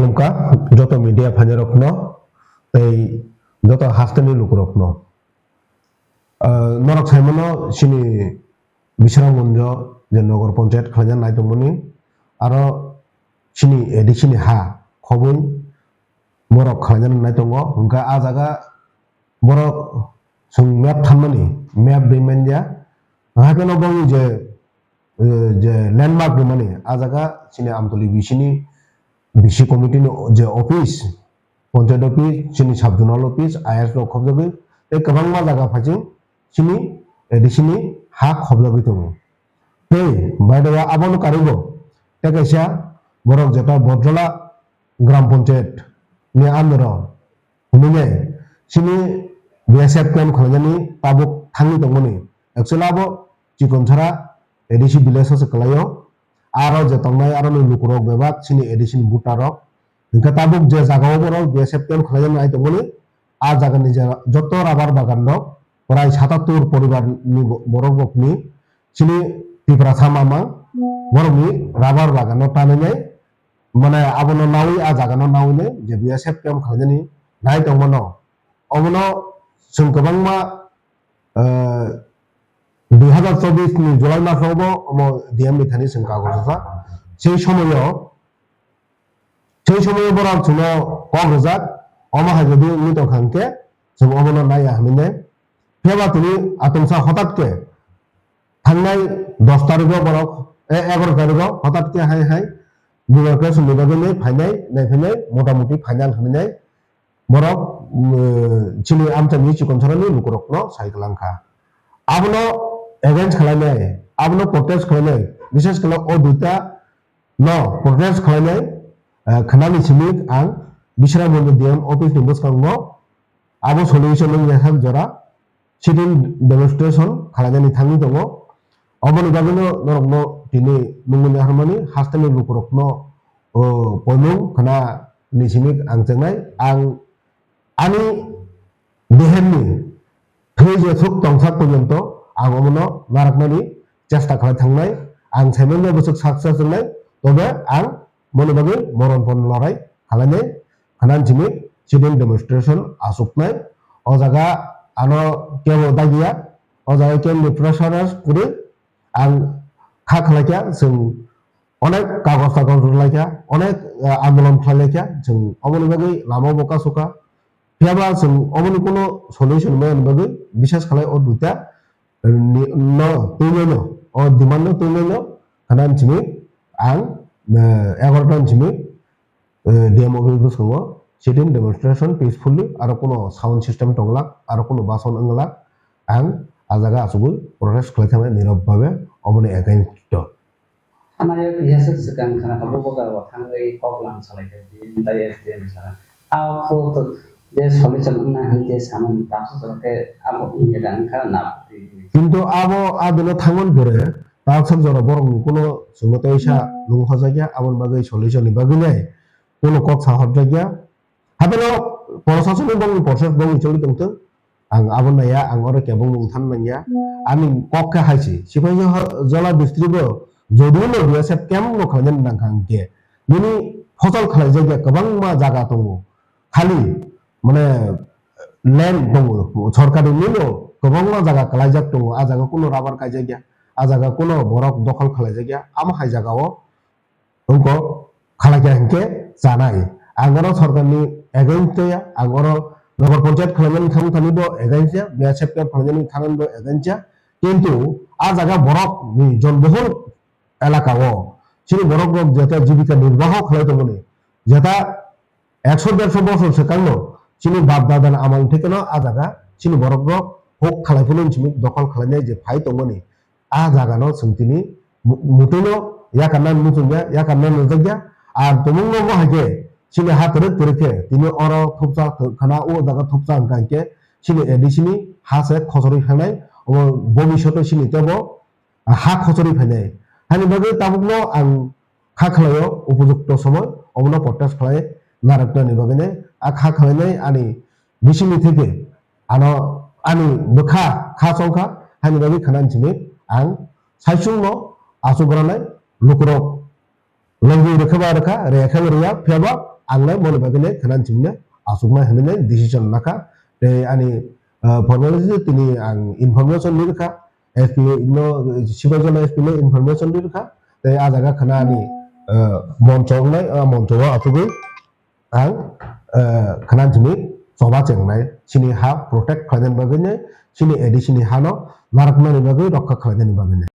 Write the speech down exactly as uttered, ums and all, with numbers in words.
Khulumkha joto media phainairokno tei joto hasteni lukurokno. Ah, norok saimano chini Bisramganjo je Nogor Panchayat khlaina nai tongmani, aro chini A D C ni ha khobwi borok khlaina nai tongo. Hwnkha ah jaga borok chwng map thammani, map rimanya. Haikhe no bongni je eh, je landmark rimani, ah jaga chini Amtoli B C ni B C committee ni je office, panchayat office, chini sub zonal office, I S rok khobjagwi, tei kwbangma jaga phaising chini A D C ni ha khobjagwi tongo. Tei by the way, abono karwibo tei kaisa borok jeta Bodrola Gram Panchayat ni under o hwnwi nai chini B S F camp khwlainani tabuk thangwi tongmani. Actually abo Chikonsara A D C village o se kwlaio. Aro je tongnai aroni lukurok bebak chini A D C ni voter rok. Hwnkhe tabuk je jaga o borok B S F camp khwlainani nai tongmani, a jagani je joto rubber bagan rok prai satattur poribar ni bo-, borok rokni chini Tiprasa mamang borokni rubber bagan no tanwi nai. Mane abono nawi, a jaga no nawi nai je B S F camp khlainani nai tongmano. Omono chwng kwbangma, eh, dui hazar chobbish ni July mas rogo omo D M ni thani chwng kagoj rijak. Sei somoio, sei somoio borok chwngno kok rijak, omo hai jodi wngwi tongkha hwnkhe chwng omono naiya hinwi nai. Phiya ba tini atungsa hotat khe thangnai dos tarikh o borok, e, egaroh tarikh o hotat khe hai hai demarcation ni bagwi nai phainai, nai phainai, mota moti final hinwi nai borok, um, chini amchaini Chikonsarani lukurokno sai kwlangkha. Abono against khlainai, abono protest khlainai, bises khe o duita no protest khlainai, eh, khwnani simi ang Bisramganj D M office ni bwskango abo solution wngya sak jora sit-in demonstration khlainani thangwi tongo. Oboni bagwino norokno tini nungmani harmani hasteni lukurokno, o, koimung khwnani simi ang chengnai. Ang ani dehenni thwi je thuk tongsak porjonto ang omono naraknani chesta khlai thangnai. Ang saimanya bwswk success wngnai, tobe ang moni bagwi moron pon lorai khalainai, khwnani simi sit-in demonstration achuknai. O jaga ano kebo dagiya, o jaga kebo ni pressure kwrwi, ang kha khlaikha, chwng onek kagoj tagoj rwlaikha, onek, eh, andolon khlailaikha, chwng oboni bagwi lama bo kasukha. Phiya ba chwng oboni kuno solution maya ni bagwi, bises khlai o duita, eh, ni, no, twi nai no, o demand no twi nai no, khwnani simi ang, eh, egaroh ta ni simi, eh, D M office bwskango sit-in demonstration peacefully, aro kuno sound system tonglak, aro kuno bason wnglak, ang a jaga achugwi protest khlai thangmani nirok babe oboni against o. Thanaio kisa swk swkang khna kha, bo boga bo thangwi kok lam salai kha, D M tei S D M sara. A kho to je solution wngna hwn je samani taksa jora khe abo wngya da wngkha na. Kintu abo a dino thangmani pore taksa jora borokni kuno chwngno teisa nung hojakya, aboni bagwi solution ni bagwi nai kuno kok sa horjakya. Hapheno proshasoni bongni process bongni choli tongthung. Ang abo naiya, ang oro kebo mung than nangya. Ani kok khe hai se. Siphai Jola district o jodi no B S F camp no khlainani nangkha hwnkhe, nini phosol khlaijakya kwbangma jaga tongo. Khali, mane, land tongo. Sorkari nino kwbangma jaga kwlaijak tongo. A jaga kuno rubber kaijakya. A jaga kuno borok dokhol khlaijakya. Amo hai jaga o wngkha khalakya hinkhe chanai. Ang oro sorkarni against ya, ang oro Nagar Panchayat khwlainani thangmani bo against ya, B S F camp khwlainani thangmani bo against ya. Kintu a jaga borok ni jonbohul elaka o chini borok rok jeta jibika nirbaho khlai tongmani, jeta ekso dersho bosor swkangno chini bap dadani amal thekeno a jaga chini borok rok huk khlai phano simi dokhol khlainai je phai tongmani. A jaga no chwng tini mu-, mutui no yakarna muchungya, yakarna nukjakya. Ar tumung no bo hai khe chini ha twrwk twrwk khe tini oro thupsa khana o jaga thupsa hwnkha hinkhe chini A D C ni ha se khochorwi phainai, omo bobishoto chini tebo ha khochorwi phainai. Hani bagwi tabukno ang kha khlaio, upojukto somoi omono protest khlai narwknani bagwino a kha khlainai ani bisingni theke ano ani bwkha kha chongkha, hani bagwi khwnani simi ang saichungno achuk granai lukurok longwi rwkha ba rwkha, rwya khe bo rwya, phiya ba ang lai moni bagwi le khana chimne asuknai hinwi decision lakha. Tei ani, ah, formality tini ang information ni kha, S P O no, Sipaijala S P no information ni kha. Tei a jaga khana ani, ah, moncho wngnai, ah, moncho o asugwi ang, ah, khana chimwi choba chengnai, chini ha protect khlainani bagwi nai, chini A D C ni ha no narwknani bagwi, rokha khlainani bagwi nai.